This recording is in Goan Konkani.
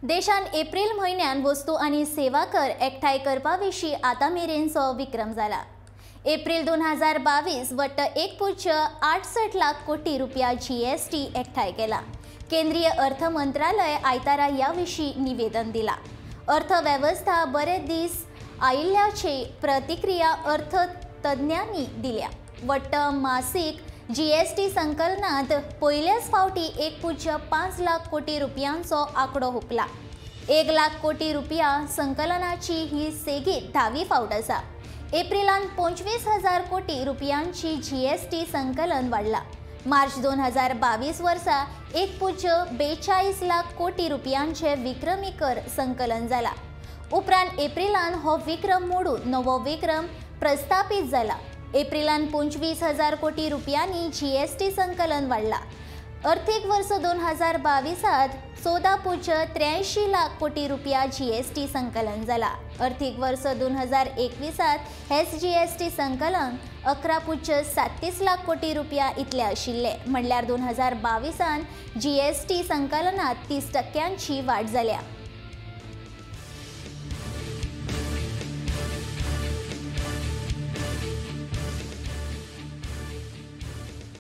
देशान एप्रिल म्हयन्यान वस्तू आनी सेवा कर एकठांय करपा विशीं आतां मेरेनचो विक्रम जाला। एप्रिल 2022 वट्ट 1.68 लाख कोटी रुपया जीएसटी एकठांय केला। केंद्रीय अर्थ मंत्रालय आयतारा ह्या विशीं निवेदन दिला। अर्थवेवस्था बरे दीस आयिल्ल्याची प्रतिक्रिया अर्थतज्ञांनी दिल्या। वट्ट मासीक जीएसटी संकलनात पयल्याच फावटी 1.5 लाख कोटी रुपयांचो आंकडो हुपला। 1 लाख कोटी रुपया संकलनाची ही सेगीत 10वी फावट आसा। एप्रिलान 25,000 कोटी रुपयांची जीएसटी संकलन वाडला। मार्च 2022 वर्सा 1.42 लाख कोटी रुपयांचे विक्रमी कर संकलन जाला। उपरांत एप्रिलान हो विक्रम मोडून नवो विक्रम प्रस्थापित जाला। एप्रिलान 25,000 कोटी रुपयांनी जीएसटी संकलन वाडला। अर्थीक वर्स 2022 14.83 लाख कोटी रुपया जीएसटी संकलन जाला। अर्थीक वर्स 2021 हेच जीएसटी संकलन 11.37 लाख कोटी रुपया इतले आशिल्ले। म्हणल्यार 2022 जीएसटी संकलनात 30% वाड जाल्या।